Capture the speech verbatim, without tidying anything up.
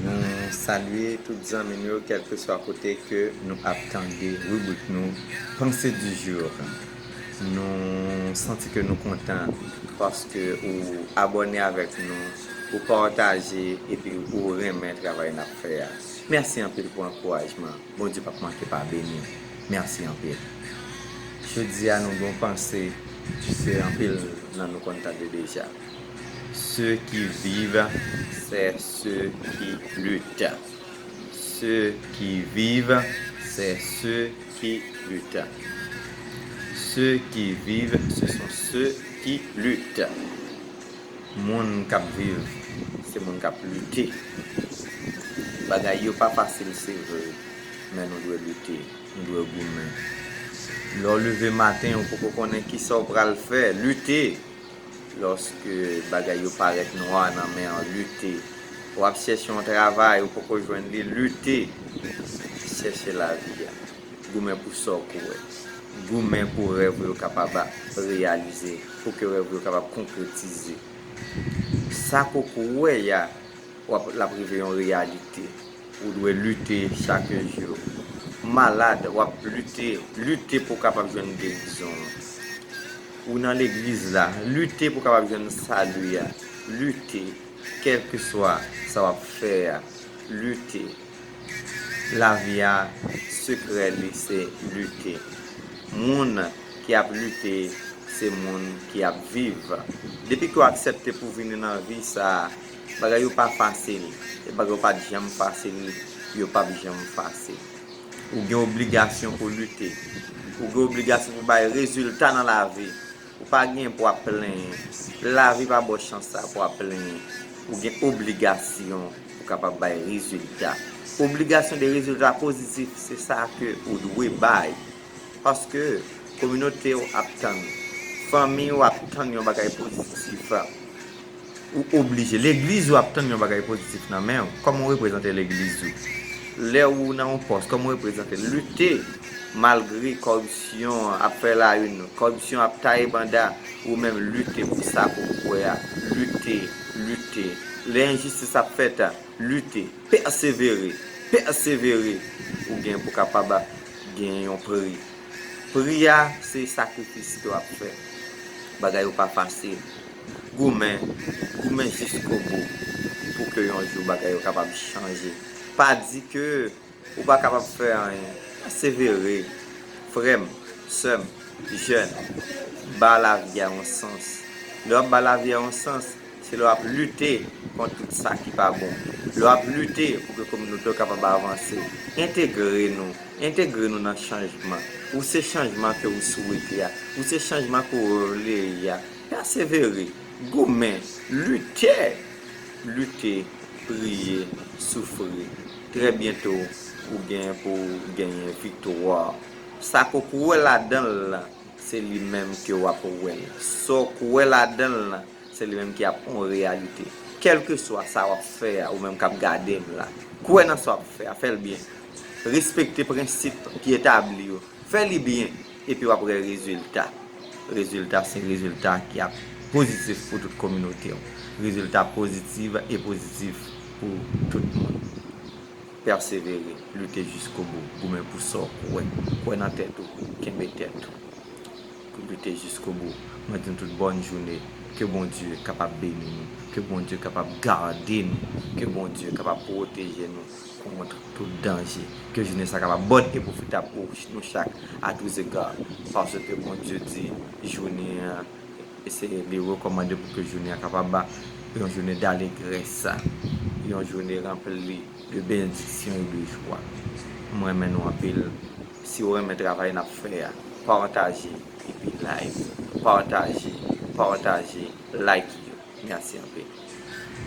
Nou salye tout zanmi nou yo, kèlkeswa kote ke nou ap tande ribrik nou, Pensée du jour. Nou santi ke nou kontan paske ou abòne avèk nou, ou pataje epi ou renmen travay n ap fè a. Mèsi anpil pou ankourajman. Bondye p ap manke pa beni w. Mèsi anpil. Jodi a nou gen yon panse, se anpil nan nou konn tande deja. Ceux qui vivent, c'est ceux qui luttent. Ceux qui vivent, c'est ceux qui luttent. Ceux qui vivent, ce sont ceux qui luttent. Moun k ap viv, se moun k ap lite. Bagay yo pa fasil, se vre, men nou dwe lite, nou dwe goumen. Lè w leve maten, ou poko konnen kisa w pral fè, lite. Lòske bagay yo parèt nwa nan men w, lite. W ap chèche yon travay, ou poko jwenn li, lite. Chèche lavi a. Goumen pou sa w kwè. Goumen pou rèv ou yo kapab reyalize, pou ke rèv ou yo kapab konkretize. Sa ke w kwè a, w ap, l ap rive yon reyalite. Ou dwe lite chak jou. Malad, w ap lite, lite pou w kapab jwenn gerizon an. Ou nan legliz la, lite pou w kapab jwenn sali a. Lite, kèlkeswa sa w ap fè a, lite. Lavi a, sekrè li se lite. Moun ki ap lite, se moun ki ap viv. Depi ke w aksepte pou vini nan vi sa a, bagay yo pa fasil. E bagay yo pa t janm fasil, yo p ap janm fasil. Ou gen obligasyon pou lite. Ou gen obligasyon pou bay rezilta nan lavi. Ou pa gen pou ap plenyen. Lavi pa ba w chans sa pou ap plenyen. Ou gen obligasyon pou kapab bay rezilta. Obligasyon de rezilta pozitif, se sa ke ou dwe bay. Paske kominote w ap tann, fanmi w ap tann yon bagay pozitif. Ou oblije, legliz ou ap tann yon bagay pozitif nan men w. Kòman w reprezante legliz ou? Lè ou nan yon pòs, kòman w reprezante l? Lite malgre kòripsyon ap fè la une, kòripsyon ap taye banda, ou menm lite pou sa ke w kwè a. Lite, lite. Lè enjistis ap fèt, lite, pèsevere, pèsevere. Ou gen pou kapab gen yon pri. Pri a, se sakrifis ke w ap fè. Bagay yo pa fasil. Goumen, goumen jiskobou pou ke yon jou bagay yo kapab chanje. Pa di ke ou pa kapab fè anyen. Pèsevere, frè m, sè m, jèn, ba lavi a yon sans. Lè w ap ba lavi a yon sans, se lè w ap lite kont tout sa ki pa bon. Lè w ap lite pou ke kominote w kapab avanse. Entegre nou, entegre nou nan chanjman. Ou se chanjman ke ou swete a. Ou se chanjman ke ou vle a. Pèsevere, goumen, lite, lite, priye, soufri. Trè byento, ou gen pou genyen viktwa. Sa ke w kwè ladan l lan, se li menm ke w ap wè l. Sa w kwè ladan l lan, se li menm ki ap yon reyalite. Kèlkeswa sa w ap fè a, ou menm k ap gade m la, kwè nan sa w ap fè a, fè l byen. Respekte prensip ki etabli yo. Fè li byen, epi w ap wè rezilta. Rezilta se rezilta ki ap pozitif pou tout kominote w. Rezilta pozitif e pozitif pou tout moun. Pèsevere, lite jiskobou, goumen pou sa w kwè. Kwè nan tèt ou, kenbe tèt ou. Pou lite jiskobou. Mwen di nou tout bòn jounen. Ke Bondye kapab beni nou. Ke Bondye kapab gade nou. Ke Bondye kapab pwoteje nou kont tout danje. Ke jounen sa kapab bòn e pwofitab pou nou chak, à tous égards. Paske Bondye di jounen an, e se li rekòmande pou ke jounen an kapab yon jounen dalegrès, yon jounen ranpli de benediksyon e de jwa. Mwen renmen nou anpil. Si w renmen travay n ap fè a, pataje epi like. Pataje, pataje, like yo. Mèsi anpil.